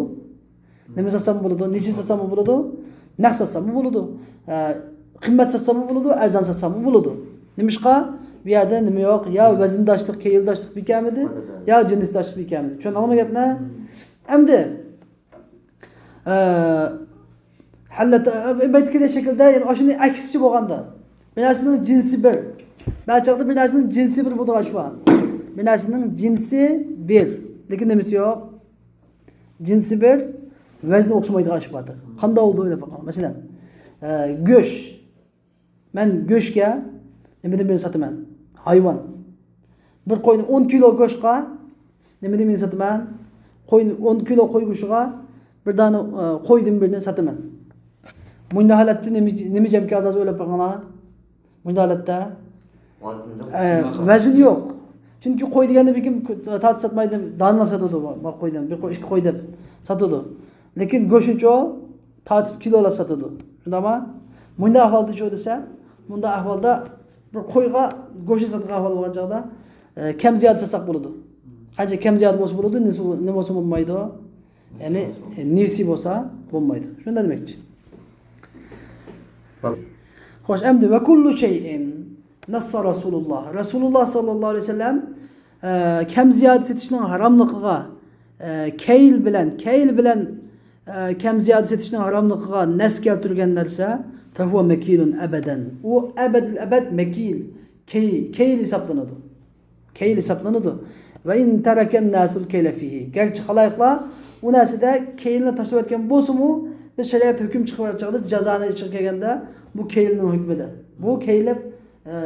نېمە ساتساممۇ بولىدۇ، نېسى ساتساممۇ بولىدۇ، نەق ساتساممۇ بولىدۇ، ئە، قىممەت ساتساممۇ بولىدۇ، ئەرزان ساتساممۇ بولىدۇ. نېمىشقا؟ بۇ يەردە نېمە يوق؟ يا ۋەزىنداشلىق، كەيلىداشلىق بىكارمىدى، يا جىنسداشلىق بىكارمىدى. چۈشەندىڭلارمۇ گەپنى؟ ئەمدى ئە، ھالەت، ئە، بەيتتىكىدەك شەكىلدە، يەنى ئاشۇنى ئەكسىچە بولغاندا، بىر نەرسىنىڭ جىنسى بىر. بەزى چاغدا بىر نەرسىنىڭ جىنسى بىر بولىدىغان ئىش بار. بىر نەرسىنىڭ جىنسى بىر، لېكىن نېمىسى يوق؟ جىنسى بىر، ۋەزنى ئوخشىمايدىغان ئىش بار. قانداق بولىدۇ ئويلاپ باققان. مەسىلەن، ئە، گۆش. مەن گۆشكە نېمىدىن بىرنى ساتىمەن؟ ھايۋان. بىر قوينى، ئون كىلو گۆشقا نېمىدىن بىرنى ساتىمەن؟ قوي، ئون كىلو قوي گۆشىغا بىر دانە، ئە، قويدىن بىرنى ساتىمەن. مۇنداق ھالەتتە نېمە، نېمە جەمكى ئاداز ئويلاپ بېقىڭلار. مۇنداق ھالەتتە، ئە، ۋەزىن يوق. چۈنكى قوي دېگەندە بىر كىم تارتىپ ساتمايدۇ، دانىلاپ ساتىدۇ. بىر قويدىن، بىر قوي، ئىككى قوي دەپ ساتىدۇ. لېكىن گۆشنىچۇ تارتىپ كىلولاپ ساتىدۇ. شۇنداقمۇ؟ مۇنداق ئەھۋالدا شۇ دېسە، مۇنداق ئەھۋالدا بىر قويغا گۆشنى ساتىدىغان ئەھۋال بولغان چاغدا، ئە، كەم زىيادە ساتساق بولىدۇ. قانچە كەم زىيادە بولسا بولىدۇ، نېمە بولسا بولمايدۇ. يەنى نېسى بولسا بولمايدۇ. شۇنداق دېمەكچى. خوش، ئەمدى ۋە كۇللۇ شەيئىن نەسسە رەسۇلۇللاھ. رەسۇلۇللاھ ساللاللاھۇ ئەلەيھى ۋەسەللەم، ئە، كەم زىيادە سېتىشنىڭ ھاراملىقىغا، ئە، كەيل بىلەن، كەيل بىلەن، ئە، كەم زىيادە سېتىشنىڭ ھاراملىقىغا نەس كەلتۈرگەن نەرسە، فەھۇۋە مەكىلۇن ئەبەدەن. ئۇ ئەبەدىل ئەبەد مەكىل، كەي-، كەيل ھېسابلىنىدۇ. كەيل ھېسابلىنىدۇ. ۋە ئىن تەرەكەن ناسۇل كەيلە فىھى. گەرچە خالايىقلار ئۇ نەرسىدە كەيلنى تاشلىۋەتكەن بولسىمۇ، بىز شەرىئەت ھۆكۈم چىقىرىۋەتكەن چاغدا جازانى ئىچىگە كەلگەندە بۇ كەيلنىڭ ھۆكمىدە. بۇ كەيلىپ، ئە،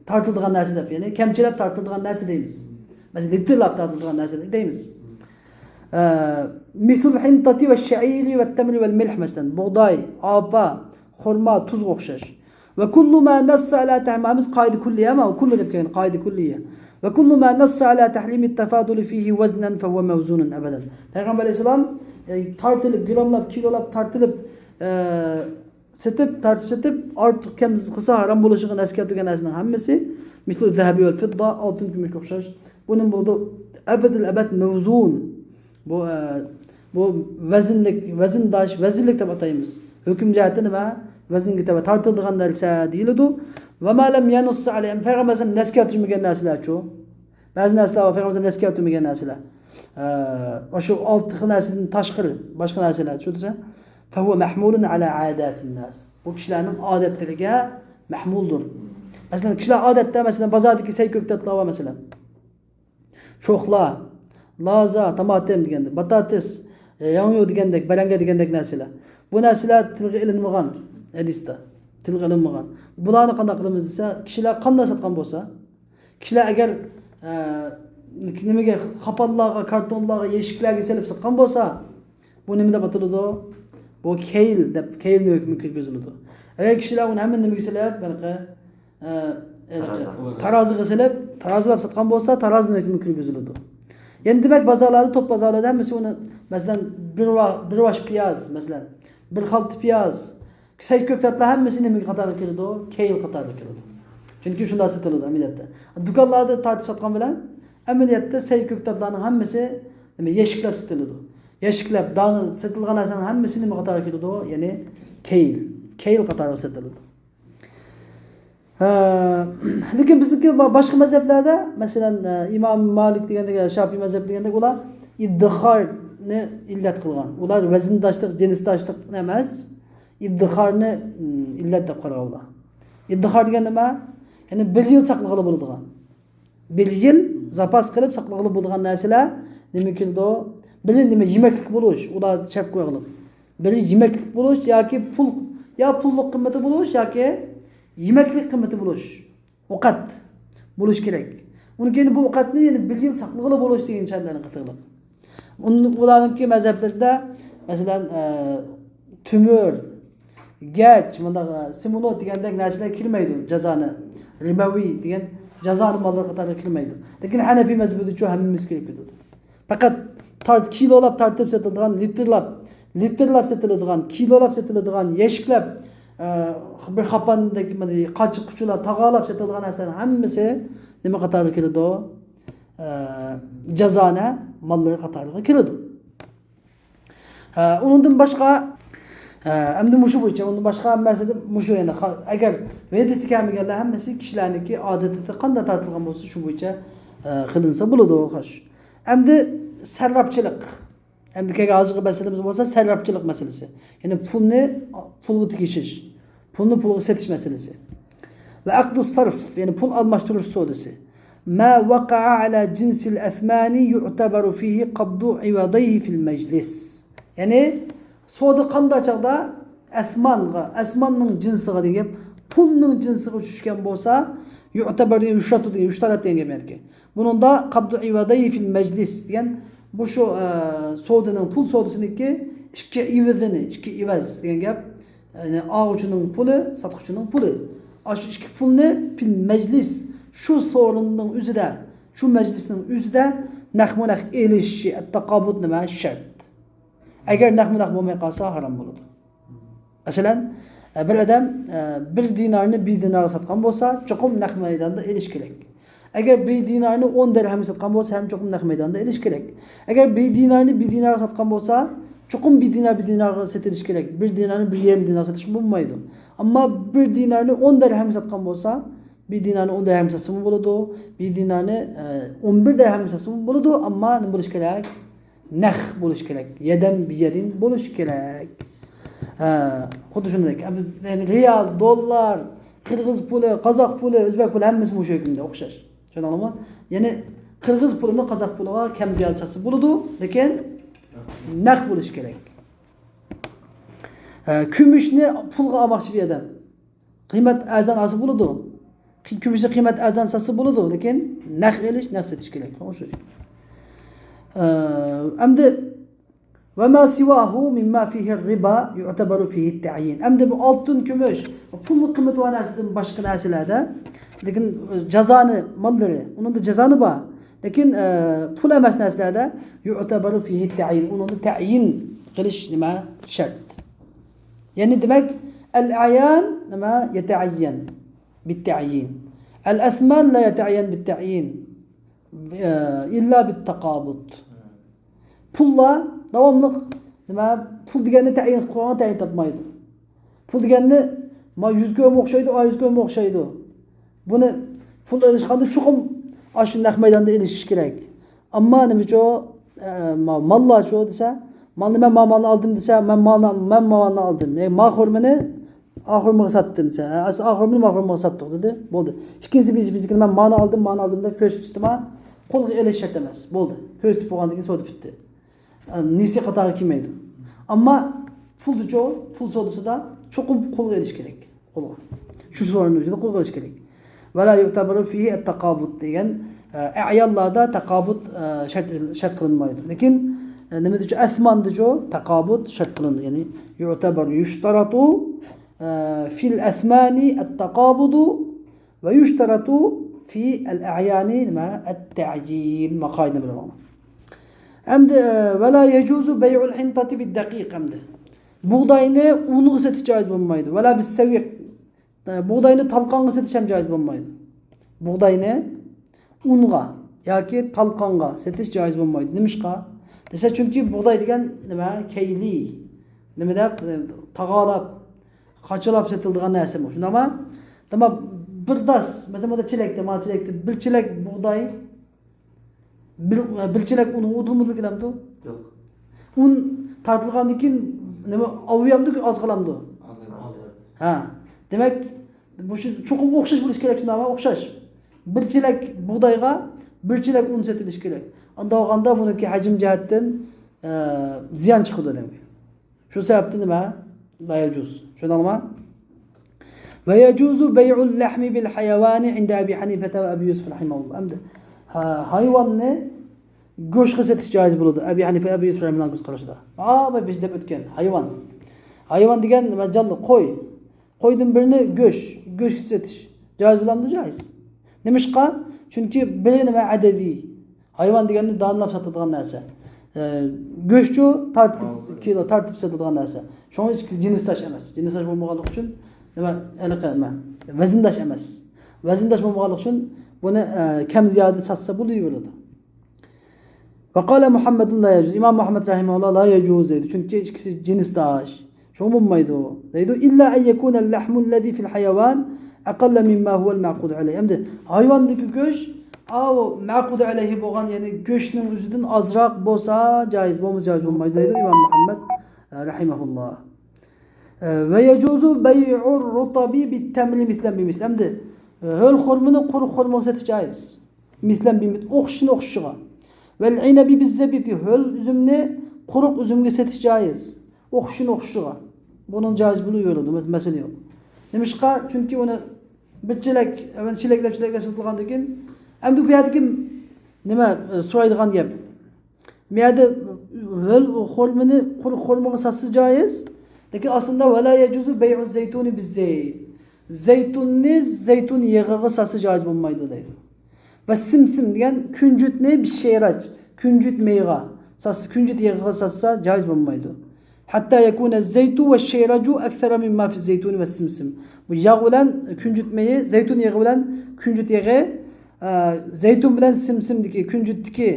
تارتىلىدىغان نەرسە دەپ، يەنى كەمچىلەپ تارتىلىدىغان نەرسە دەيمىز. مەسىلەن، لىتىرلاپ تارتىلىدىغان نەرسە دەيمىز. ئە، مىسلۇل ھىنتاتى ۋە شەئىرى ۋە تەمرى ۋەل مىلھ، مەسىلەن، بۇغداي، ئارپا، خورما، تۇزغا ئوخشاش. ۋە كۇللۇ ما نەسسە ئەلا تەھرىم، ھەممىسى قائىدە كۇللىيە، ما كۇللۇ دەپ كەلگەن قائىدە كۇللىيە. ۋە كۇللۇ ما نەسسە ئەلا تەھرىمى تەفادۇلى فىھى ۋەزنەن فەھۇۋە مەۋزۇنۇن ئەبەدەن. پەيغەمبەر ئەلەيھىسسالام، ئە، تارتىلىپ، گىراملاپ، كىلولاپ تارتىلىپ، ئە، سېتىپ، تارتىپ سېتىپ، ئارتۇق كەم قىلسا ھارام بولۇشىغا نەس كەلتۈرگەن نەرسىنىڭ ھەممىسى، مىسلۇ زەھەبى ۋەل فىددا، ئالتۇن، كۈمۈشكە ئوخشاش. بۇ نېمە بولىدۇ؟ ئەبەدىل ئەبەد مەۋزۇن. بۇ، ئە، بۇ ۋەزىنلىك، ۋەزىنداش، ۋەزىنلىك دەپ ئاتايمىز. ھۆكۈم جەھەتتە نېمە؟ ۋەزىنگە تەۋە تارتىلىدىغان نەرسە دېيىلىدۇ. ۋە ما لەم يەنۇسسە ئەلەيھى، پەيغەمبەر ئەلەيھىسسالام نەس كەلتۈرمىگەن نەرسىلەرچۇ؟ بەزى نەرسىلەر بار، پەيغەمبەر ئەلەيھىسسالام نەس كەلتۈرمىگەن نەرسىلەر. ئە، شۇ ئالتە خىل نەرسىدىن تاشقىرى باشقا نەرسىلەر، شۇ دېسە، فەھۇۋە مەھمۇلۇن ئەلا ئادەتىن ناس. بۇ كىشىلەرنىڭ ئادەتلىرىگە مەھمۇلدۇر. مەسىلەن، كىشىلەر ئادەتتە، مەسىلەن، بازاردىكى سەي كۆكتاتلار بار، مەسىلەن. شوخلا، لازا، تاماتىم دېگەندەك، باتاتىس، ياڭيۇ دېگەندەك، بەرەڭگە دېگەندەك نەرسىلەر. بۇ نەرسىلەر تىلغا ئېلىنمىغان ھەدىستە. تىلغا ئېلىنمىغان. بۇلارنى قانداق قىلىمىز دېسە، كىشىلەر قانداق ساتقان بولسا، كىشىلەر ئەگەر، ئە، نېمىگە، قاپانلارغا، كارتونلارغا، يەشىكلەرگە سېلىپ ساتقان بولسا، بۇ نېمە دەپ ئاتىلىدۇ؟ بۇ كەيل دەپ، كەيلنىڭ ھۆكمىگە كىرگۈزۈلىدۇ. ئەگەر كىشىلەر ئۇنى ھەممە نېمىگە سېلىپ، ھېلىقى، ئە، ھېلىقى تارازا. تارازىغا سېلىپ، تارازىلاپ ساتقان بولسا، تارازىنىڭ ھۆكمىگە كىرگۈزۈلىدۇ. يەنە دېمەك، بازارلاردا، توپ بازارلاردا ھەممىسى ئۇنى، مەسىلەن، بىر ۋا-، بىر ۋاش پىياز، مەسىلەن، بىر خالتا پىياز، سەي كۆكتاتلار ھەممىسى نېمە قاتارىغا كىرىدۇ؟ كەيل قاتارىغا كىرىدۇ. چۈنكى شۇنداق سېتىلىدۇ ئەمەلىيەتتە. دۇكانلاردا تارتىپ ساتقان بىلەن ئەمەلىيەتتە سەي كۆكتاتلارنىڭ ھەممىسى نېمە، يەشىكلەپ سېتىلىدۇ. يەشىكلەپ، دانە سېتىلغان نەرسىنىڭ ھەممىسى نېمە قاتارىغا كىرىدۇ؟ يەنى كەيل. كەيل قاتارىغا سېتىلىدۇ. ھە، لېكىن بىزنىڭكى با-، باشقا مەزھەپلەردە، مەسىلەن، ئە، ئىمام مالىك دېگەندەك، شاپىي مەزھەپ دېگەندەك، ئۇلار ئىددىخارنى ئىللەت قىلغان. ئۇلار ۋەزىنداشلىق، جىنسداشلىق ئەمەس، ئىددىخارنى، ئىم، ئىللەت دەپ قارىغان ئۇلار. ئىددىخار دېگەن نېمە؟ يەنى بىر يىل ساقلىغىلى بولىدىغان. بىر يىل زاپاس قىلىپ ساقلىغىلى بولىدىغان نەرسىلەر نېمە كىرىدۇ؟ بىر يىل نېمە؟ يېمەكلىك بولۇش، ئۇلار شەرت قويغىلى. بىر يىل يېمەكلىك بولۇش ياكى پۇل، يا پۇللۇق قىممىتى بولۇش ياكى يېمەكلىك قىممىتى بولۇش. ئوقەت بولۇش كېرەك. ئۇنىڭ كېيىن بۇ ئوقەتنى يەنە بىر يىل ساقلىغىلى بولۇش دېگەن شەرتلەرنى قاتىغلىق. ئۇن-، ئۇلارنىڭكى مەزھەپلىرىدە، مەسىلەن، ئە، تۆمۈر، گەج، مۇنداق، ئە، سېمونت دېگەندەك نەرسىلەر كىرمەيدۇ جازانى. رىبەۋىي دېگەن جازانى ماللار قاتارىغا كىرمەيدۇ. لېكىن ھەنەفىي مەزھىپىدىچۇ ھەممىمىز كىرىپ كېتىدۇ. پەقەت تارت-، كىلولاپ تارتىپ سېتىلىدىغان، لىتىرلاپ، لىتىرلاپ سېتىلىدىغان، كىلولاپ سېتىلىدىغان، يەشىكلەپ، ئە، بىر خاپاندەك، مانا، قاچا-قۇچىلار، تاغارلاپ سېتىلىدىغان نەرسىلەرنىڭ ھەممىسى نېمە قاتارىغا كىرىدۇ؟ ئە، جازانە ماللىرى قاتارىغا كىرىدۇ. ھە، ئۇنىڭدىن باشقا، ھە، ئەمدى مۇشۇ بويىچە، ئۇنىڭدىن باشقا ھەممىسىدە مۇشۇ، يەنى، خا-، ئەگەر ھەدىستە كەلمىگەنلەر ھەممىسى كىشىلەرنىڭكى ئادىتىدە قانداق تارتىلغان بولسا، شۇ بويىچە، ھە، قىلىنسا بولىدۇ، خوش. ئەمدى سەرراپچىلىق. ئەمدى كەلگەن ھازىرقى مەسىلىمىز بولسا سەرراپچىلىق مەسىلىسى. يەنى پۇلنى پۇلغا تېگىشىش، پۇلنى پۇلغا سېتىش مەسىلىسى. ۋە ئەقدۇ سەرف، يەنى پۇل ئالماشتۇرۇش سودىسى. ما ۋەقەئە ئەلا جىنسىل ئەسمانى يۇئتەبەرۇ فىھى قەبدۇ ئىۋەدەيھى فىل مەجلىس. يەنى سودا قانداق چاغدا ئەسمانغا، ئەسماننىڭ جىنسىغا دېگەن گەپ، پۇلنىڭ جىنسىغا چۈشكەن بولسا، يۇئتەبەر دېگەن يۇشتۇرۇلىدۇ دېگەن، يۇشتۇرۇلۇدۇ دېگەن گەپكەن. بۇنىڭدا قەبدۇ ئىۋەدەيھى فىل مەجلىس دېگەن بۇ شۇ، ئە، سودىنىڭ، پۇل سودىسىنىڭكى ئىككى ئىۋىزىنى، ئىككى ئىۋەز دېگەن گەپ، يەنى ئالغۇچىنىڭ پۇلى، ساتقۇچىنىڭ پۇلى. ئاشۇ ئىككى پۇلنى فىل مەجلىس، شۇ سورۇننىڭ ئۆزىدە، شۇ مەجلىسنىڭ ئۆزىدە نەقمۇ نەق ئېلىشى، ئەتتەقابۇد نېمە؟ شەرت. ئەگەر نەقمۇ نەق بولماي قالسا، ھارام بولىدۇ. مەسىلەن، ئە، بىر ئادەم، ئە، بىر دىنارنى بىر دىنارغا ساتقان بولسا، چوقۇم نەق مەيداندا ئېلىش كېرەك. ئەگەر بىر دىنارنى ئون دىرھەمگە ساتقان بولسا، ھەم چوقۇم نەق مەيداندا ئېلىش كېرەك. ئەگەر بىر دىنارنى بىر دىنارغا ساتقان بولسا، چوقۇم بىر دىنار بىر دىنارغا سېتىلىش كېرەك. بىر دىنارنى بىر يېرىم دىنارغا سېتىشقا بولمايدۇ. ئەمما بىر دىنارنى ئون دىرھەمگە ساتقان بولسا، بىر دىنارنى ئون دىرھەمگە ساتسىمۇ بولىدۇ، بىر دىنارنى، ئە، ئون بىر دىرھەمگە ساتسىمۇ بولىدۇ، ئەمما نېمە بولۇشى كېرەك؟ نەق بولۇشى كېرەك. يەدەن بىيەدىن بولۇشى كېرەك. ھە، خۇددى شۇنداق. يەنى رىيال، دوللار، قىرغىز پۇلى، قازاق پۇلى، ئۆزبەك پۇلى ھەممىسى مۇشۇ ھۆكۈمدە ئوخشاش. چۈشەندىڭلارمۇ؟ يەنى قىرغىز پۇلىنى قازاق پۇلىغا كەم زىيادە ساتسا بولىدۇ، لېكىن نەق بولۇشى كېرەك. ھە، كۈمۈشنى پۇلغا ئالماقچى بىر ئادەم. قىممەت ئەرزان ئالسا بولىدۇ. قى-، كۈمۈشنى قىممەت ئەرزان ساتسا بولىدۇ، لېكىن نەق ئېلىش، نەق سېتىش كېرەك. ئوخشاش. ئە، ئەمدى، «وما سواه مما فيه الربا يعتبر فيه التعيين». ئەمدى بۇ ئالتۇن، كۈمۈش، پۇللۇق قىممىتى بار نەرسىدىن باشقا نەرسىلەردە، لېكىن، ئە، جازانى ماللىرى، ئۇنىڭدا جازانى بار. لېكىن، ئە، پۇل ئەمەس نەرسىلەردە، «يعتبر فيه التعيين»، ئۇنىڭدا تەئيىن قىلىش نېمە؟ شەرت. يەنى دېمەك، «الأعيان» نېمە؟ «يتعين بالتعيين. الأثمان لا يتعين بالتعيين، ئە، إلا بالتقابض». پۇللار داۋاملىق نېمە؟ پۇل دېگەننى تەئيىن قىلىپ قويغان تەئيىن تاپمايدۇ. پۇل دېگەننى، ما يۈز كويمۇ ئوخشايدۇ، ئا يۈز كويمۇ ئوخشايدۇ. بۇنى پۇل ئېلىشقاندا چوقۇم ئاشۇ نەق مەيداندا ئېلىشىش كېرەك. ئەمما نېمىچۇ، ئە، ما-، ماللارچۇ دېسە، مالنى مەن ما مالنى ئالدىم دېسە، مەن مالنى، مەن ما مالنى ئالدىم. يەنى ما خورمىنى ئا خورمىغا ساتتىم دېسە، ئە، ئا خورمىنى ما خورمىغا ساتتۇق دېدى. بولدى. ئىككىنچى بىز، بىزنىكىنى مەن مانى ئالدىم، مانى ئالدىم دەپ كۆرسىتىشتىما، قولغا ئېلىش شەرت ئەمەس. بولدى. كۆرسىتىپ بولغاندىن كېيىن سودا پۈتتى. نېسى قاتارىغا كىرمەيدۇ. ئەمما پۇلدىچۇ، پۇل سودىسىدا چوقۇم قولغا ئېلىش كېرەك. قولغا. شۇ سورۇننىڭ ئۆزىدە قولغا ئېلىش كېرەك. «ولا يعتبر فيه التقابض» دېگەن، ئە، ئەييانلاردا تاقابۇت، ئە، شەرت، شەرت قىلىنمايدۇ. لېكىن، ئە، نېمىدىچۇ؟ ئەسماندىچۇ تاقابۇت شەرت قىلىنىدۇ. يەنى «يعتبر»، «يشترط»، ئە، «في الأثمان التقابض» «ويشترط في الأعيان» نېمە؟ «التعيين». ما قائىدىنى بىلىۋالىڭ. ئەمدى، ئە، «ولا يجوز بيع الحنطة بالدقيق» ئەمدى. بۇغداينى ئۇنغا سېتىش جائىز بولمايدۇ. «ولا بالسويق». ئە، بۇغداينى تالقانغا سېتىش ھەم جائىز بولمايدۇ. بۇغداينى ئۇنغا ياكى تالقانغا سېتىش جائىز بولمايدۇ. نېمىشقا؟ دېسە، چۈنكى بۇغداي دېگەن نېمە؟ كەيلى. نېمە دەپ؟ ئە، تاغالاپ، قاچىلاپ سېتىلىدىغان نەرسىمۇ. شۇنداقمۇ؟ تامام بىر داس، مەسىلەن، مانا چېلەكتە، مانا چېلەكتە بىر چېلەك بۇغداي، بىر، بىر چېلەك ئۇن ئۇدۇلمىدىلا كېلەمدۇ؟ يوق. ئۇن تارتىلغاندىن كېيىن نېمە، ئاۋۇيامدۇ، ئاز قالامدۇ؟ ئاز. ھە. دېمەك، بۇ شۇ چوقۇم ئوخشاش بولۇشى كېرەك، شۇنداقمۇ؟ ئوخشاش. بىر چېلەك بۇغدايغا بىر چېلەك ئۇن سېتىلىشى كېرەك. ئانداق بولغاندا بۇنىڭكى ھەجىم جەھەتتىن، ئە، زىيان چىقىدۇ ئادەمگە. شۇ سەۋەبتىن نېمە؟ لا يجوز. چۈشەندىڭلارمۇ؟ ويجوز بيع اللحم بالحيوان عند أبي حنيفة وأبي يوسف رحمه الله. ئەمدى، ھا-، ھايۋاننى گۆشكە سېتىش جائىز بولىدۇ. ئەبى ھەنىفە، ئەبى يۈسۈف رەھىمەھۇللاھنىڭ كۆز قارىشىدا. ئا، بىز دەپ ئۆتكەن ھايۋان. ھايۋان دېگەن نېمە؟ جانلىق، قوي. قويدىن بىرنى گۆش، گۆشكە سېتىش جائىز بولامدۇ؟ جائىز. نېمىشقا؟ چۈنكى بىرى نېمە؟ ئەدەدىي. ھايۋان دېگەندە دانىلاپ ساتىدىغان نەرسە. ئە، گۆشچۇ تارتىپ، كىلو تارتىپ سېتىلىدىغان نەرسە. شۇڭا ئىككىسى جىنسداش ئەمەس. جىنسداش بولمىغانلىقى ئۈچۈن نېمە؟ ھېلىقى نېمە؟ ۋەزىنداش ئەمەس. ۋەزىنداش بولمىغانلىقى ئۈچۈن بۇنى، ئە، كەم زىيادە ساتسا بولۇۋېرىدۇ. وقال محمد لا يجوز. ئىمام مۇھەممەد رەھىمەھۇللا لا يجوز دەيدۇ. چۈنكى ئىككىسى جىنسداش. شۇڭا بولمايدۇ دەيدۇ. إلا أن يكون اللحم الذي في الحيوان أقل مما هو المعقود عليه. ئەمدى ھايۋاندىكى گۆش، ئاۋۇ مەقۇدە ئەلەيھى بولغان، يەنى گۆشنىڭ ئۆزىدىن ئازراق بولسا جائىز، بولمىسا جائىز بولمايدۇ دەيدۇ ئىمام مۇھەممەد، ئە، رەھىمەھۇللا. ئە، ويجوز بيع الرطب بالتمر مثلا بمثل. ئەمدى، ئە، ھۆل خورمىنى قۇرۇق خورمىغا سېتىش جائىز. مثلا بمثل، ئوخشىشىنى ئوخشىشىغا. والعنب بالزبيب، ھۆل ئۈزۈمنى قۇرۇق ئۈزۈمگە سېتىش جائىز. ئوخشىشىنى ئوخشىشىغا. بۇنىڭ جائىز بولۇۋېرىدۇ، مەس-، مەسىلە يوق. نېمىشقا؟ چۈنكى ئۇنى بىر چېلەك، ئەۋەل چېلەكلەپ، چېلەكلەپ سېتىلغاندىن كېيىن، ئەمدى بۇ يەردىكى نېمە، ئە، سورايدىغان گەپ. بۇ يەردە ھۆل خورمىنى قۇرۇق خورمىغا ساتسا جائىز. لېكىن ئاستىدا ولا يجوز بيع الزيتون بالزيت. زەيتۇننى زەيتۇن يېغىغا ساتسا جائىز بولمايدۇ دەيدۇ. ۋەسسىمسىم دېگەن كۈنجۈتنى بىششەيراج، كۈنجۈت مېيىغا ساتسا، كۈنجۈت يېغىغا ساتسا جائىز بولمايدۇ. حتى يكون الزيت والشيرج أكثر مما في الزيتون والسمسم. بۇ ياغ بىلەن كۈنجۈت مېيى، زەيتۇن يېغى بىلەن كۈنجۈت يېغى ئە، زەيتۇن بىلەن سىمسىمدىكى، كۈنجۈتتىكى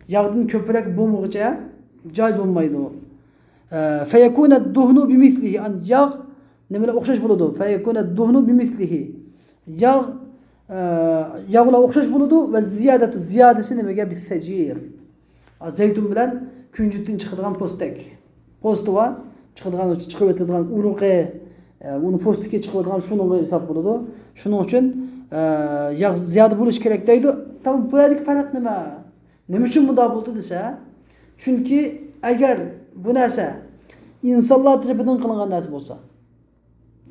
ياغدىن كۆپرەك بولمىغۇچە جايىز بولمايدۇ. ئە، فيكون الدهن بمثله، ئەن ياغ نېمە بىلەن ئوخشاش بولىدۇ؟ فيكون الدهن بمثله. ياغ، ئە، ياغ بىلەن ئوخشاش بولىدۇ ۋە زىيادەتۇ، زىيادىسى نېمىگە؟ بالثجير. زەيتۇن بىلەن كۈنجۈتتىن چىقىدىغان پوستەك. پوستى بار، چىقىدىغان، چىقىۋېتىدىغان ئۇرۇقى، ئە، ئۇنىڭ پوستىكى چىقىۋېتىدىغان شۇنىڭغا ھېساب بولىدۇ. شۇنىڭ ئۈچۈن، ئە، ياغ زىيادە بولۇشى كېرەك دەيدۇ. تامام، بۇ يەردىكى پەرق نېمە؟ نېمە ئۈچۈن بۇنداق بولدى دېسە، چۈنكى ئەگەر بۇ نەرسە ئىنسانلار تەرىپىدىن قىلىنغان نەرسە بولسا،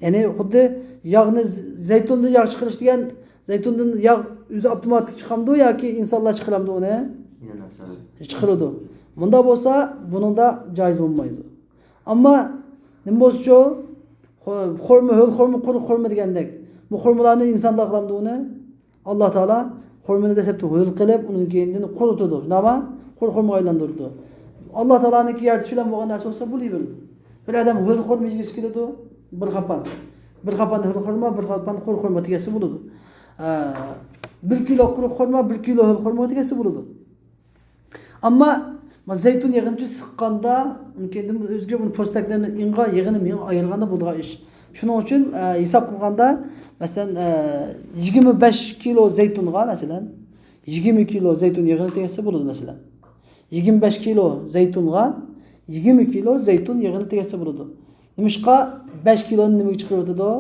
يەنى خۇددى ياغنى، زەيتۇندىن ياغ چىقىرىش دېگەن، زەيتۇندىن ياغ ئۆزى ئاپتوماتىك چىقامدۇ ياكى ئىنسانلار چىقىرامدۇ ئۇنى؟ چىقىرىدۇ. مۇنداق بولسا بۇنىڭدا جايىز بولمايدۇ. ئەمما نېمە بولسىچۇ؟ خو-، خورما، ھۆل خورما، قۇرۇق خورما دېگەندەك. بۇ خورمىلارنى ئىنسانلار قىلامدۇ ئۇنى؟ ئاللا تائالا خورمىنى دەسلەپتە ھۆل قىلىپ، ئۇنىڭ كېيىندىن قۇرۇتىدۇ. شۇنداقمۇ؟ قۇرۇق خورمىغا ئايلاندۇرىدۇ. ئاللا تائالانىڭكى يارىتىشى بىلەن بولغان نەرسە بولسا بولۇۋېرىدۇ. بىر ئادەم ھۆل خورما يېگۈسى كېلىدۇ، بىر قاپان. بىر قاپان ھۆل خورما، بىر قاپان قۇرۇق خورما تېگەشسە بولىدۇ. ئە، بىر كىلو قۇرۇق خورما، بىر كىلو ھۆل خورما تېگەشسە بولىدۇ. ئەمما زەيتۇن يېغىنىچۇ سىققاندا، ئۇنىڭ كېيىندىن ئۆزگىرىپ، ئۇنى پوستەكلىرىنى ئېڭىغا، يېغىنى مېڭىغا ئايرىغاندا بولىدىغان ئىش. شۇنىڭ ئۈچۈن، ئە، ھېساب قىلغاندا، مەسىلەن، ئە، يىگىرمە بەش كىلو زەيتۇنغا، مەسىلەن، يىگىرمە كىلو زەيتۇن يېغىنى تېگەشسە بولىدۇ، مەسىلەن. يىگىرمە بەش كىلو زەيتۇنغا يىگىرمە كىلو زەيتۇن يېغىنى تېگەشسە بولىدۇ. نېمىشقا؟ بەش كىلونى نېمىگە چىقىرىۋېتىدۇ؟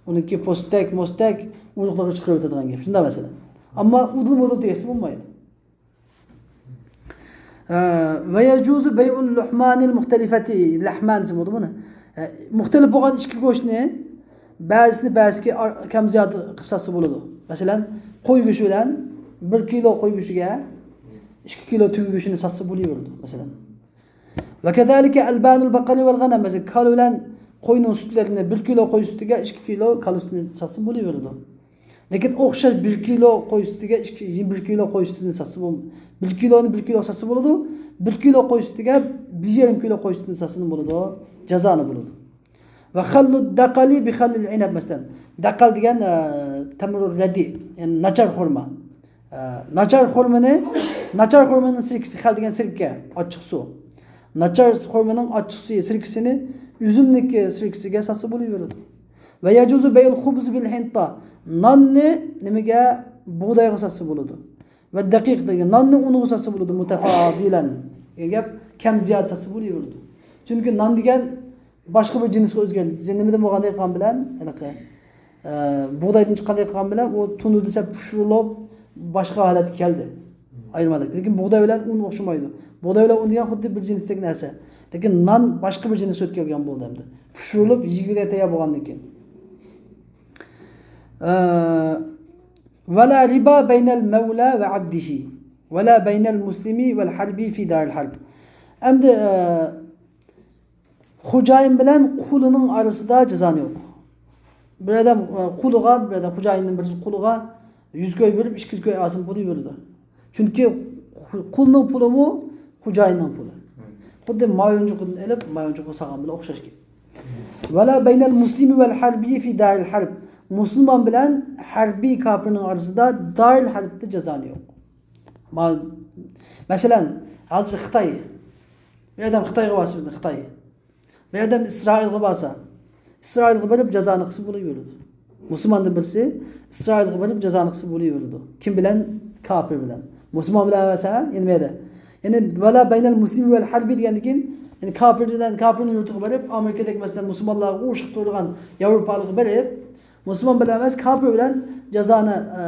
ئۇنىڭكى پوستەك، موستەك، ئۇرۇقلىرىغا چىقىرىۋېتىدىغان گەپ. شۇنداق مەسىلەن. ئەمما ئۇدۇل مۇدۇل تېگەشسە بولمايدۇ. ئە، ويجوز بيع اللحمان المختلفة، لەھمان دېسە بولىدۇ بۇنى. ئە، مۇختەلىپ بولغان ئىككى گۆشنى بەزىسىنى بەزىسىگە ئار-، كەم زىيادە قىلىپ ساتسا بولىدۇ. مەسىلەن، قوي گۆشى بىلەن بىر كىلو قوي گۆشىگە ئىككى كىلو تۆگە گۆشىنى ساتسا بولۇۋېرىدۇ، مەسىلەن. وكذلك ألبان البقر والغنم، مەسىلەن، كالا بىلەن قوينىڭ سۈتلىرىنى، بىر كىلو قوي سۈتىگە ئىككى كىلو كالا سۈتىنى ساتسا بولۇۋېرىدۇ. لېكىن ئوخشاش بىر كىلو قوي سۈتىگە ئىككى، بىر كىلو قوي سۈتىنى ساتسا بول-، بىر كىلونى بىر كىلو ساتسا بولىدۇ، بىر كىلو قوي سۈتىگە بىر يېرىم كىلو قوي سۈتىنى ساتسا بولىدۇ، جازانى بولىدۇ. وخل الدقل بخل العنب، مەسىلەن، دەقەل دېگەن، ئە، تەمرۇر رەدى، يەنى ناچار خورما. ئە، ناچار خورمىنى، ناچار خورمىنىڭ سىركىسى، خەل دېگەن سىركە، ئاچچىق سۇ. ناچار خورمىنىڭ ئاچچىق سۈيى، سىركىسىنى ئۈزۈمنىڭكى سىركىسىگە ساتسا بولۇۋېرىدۇ. ويجوز بيع الخبز بالحنطة، ناننى نېمىگە؟ بۇغدايغا ساتسا بولىدۇ. والدقيق دېگەن ناننى ئۇنغا ساتسا بولىدۇ، متفاضلا دېگەن گەپ، كەم زىيادە ساتسا بولۇۋېرىدۇ. چۈنكى نان دېگەن باشقا بىر جىنسقا ئۆزگەردى. نېمىدىن بولغاندەك قىلغان بىلەن، ھېلىقى، ئە، بۇغدايدىن چىققاندەك قىلغان بىلەن ئۇ تونۇردا سەل پىشۇرۇلۇپ باشقا ھالەتكە كەلدى. ئايرىم ھالەتكە. لېكىن بۇغداي بىلەن ئۇن ئوخشىمايدۇ. بۇغداي بىلەن ئۇن دېگەن خۇددى بىر جىنستەك نەرسە. لېكىن نان باشقا بىر جىنسقا ئۆتۈپ كەلگەن بولدى ئەمدى. پىشۇرۇلۇپ يېگۈدەك تەييار بولغاندىن كېيىن. ئە، ولا ربا بين المولى وعبده ولا بين المسلم والحربي في دار الحرب. ئەمدى، ئە، خوجايىن بىلەن قۇلىنىڭ ئارىسىدا جازانى يوق. بىر ئادەم، ئە، قۇلىغا، بىر ئادەم خوجايىندىن بىرسى قۇلىغا يۈز كوي بېرىپ، ئىككى يۈز كوي ئالسىمۇ بولۇۋېرىدۇ. چۈنكى قۇلنىڭ پۇلىمۇ خوجايىننىڭ پۇلى. خۇددى مايونچۇقىدىن ئېلىپ، مايونچۇققا سالغان بىلەن ئوخشاش گەپ. ولا بين المسلم والحربي في دار الحرب. مۇسۇلمان بىلەن ھەربىي كاپىرنىڭ ئارىسىدا دارىل ھەربتە جازانى يوق. ما-، مەسىلەن، ھازىر خىتاي. بىر ئادەم خىتايغا بارسا، بىزنىڭ خىتاي. بىر ئادەم ئىسرائىلغا بارسا، ئىسرائىلغا بېرىپ جازانى قىلسا بولۇۋېرىدۇ. مۇسۇلماندىن بىرسى ئىسرائىلغا بېرىپ جازانى قىلسا بولۇۋېرىدۇ. كىم بىلەن؟ كاپىر بىلەن. مۇسۇلمان بىلەن ئەمەس، ھە؟ يەنە بۇ يەردە. يەنى، ۋەلا بەينەل مۇسلىمى ۋەل ھەربىي دېگەندىن كېيىن، يەنى كاپىر بىلەن، كاپىرنىڭ يۇرتىغا بېرىپ، ئامېرىكىدەك، مەسىلەن، مۇسۇلمانلارغا ئۇرۇشقا تۇرىدىغان ياۋروپالىققا بېرىپ، مۇسۇلمان بىلەن ئەمەس، كاپىر بىلەن جازانى، ئە،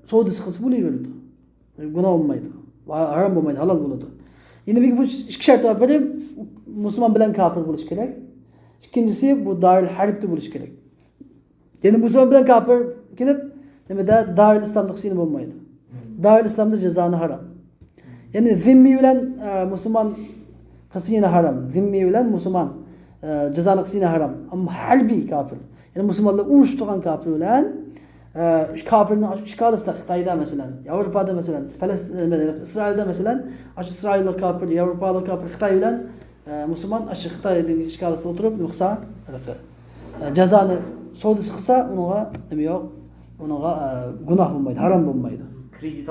سودىسى قىلسا بولۇۋېرىدۇ. گۇناھ بولمايدۇ. ھارام بولمايدۇ، ھالال بولىدۇ. يەنە بىر بۇ ئىككى شەرت بار. بىرى، مۇسۇلمان بىلەن كاپىر بولۇشى كېرەك. ئىككىنچىسى، بۇ دارىل ھەربتە بولۇشى كېرەك. يەنى مۇسۇلمان بىلەن كاپىر كېلىپ، نېمىدە، دارىل ئىسلامدا قىلسا يەنە بولمايدۇ. دارىل ئىسلامدا جازانى ھارام. يەنى زىممىي بىلەن، ئە، مۇسۇلمان قىلسا يەنە ھارام. زىممىي بىلەن مۇسۇلمان، ئە، جازانى قىلسا يەنە ھارام. ئەمما ھەربىي كاپىر، يەنى مۇسۇلمانلار ئۇرۇشۇپ تۇرغان كاپىر بىلەن، ئە، شۇ كاپىرنىڭ ئىشكالىسىدا خىتايدا مەسىلەن، ياۋروپادا مەسىلەن، پەلەس-، نېمە، ئىسرائىلدا مەسىلەن، ئاشۇ ئىسرائىللىق كاپىر، ياۋروپالىق كاپىر خىتاي بىلەن، ئە، مۇسۇلمان ئاشۇ خىتاينىڭ ئىشكالىسىدا ئولتۇرۇپ نېمە قىلسا، ھېلىقى، ئە، جازانى سودىسى قىلسا، ئۇنىڭغا نېمە يوق، ئۇنىڭغا گۇناھ بولمايدۇ، ھارام بولمايدۇ. كرېدىت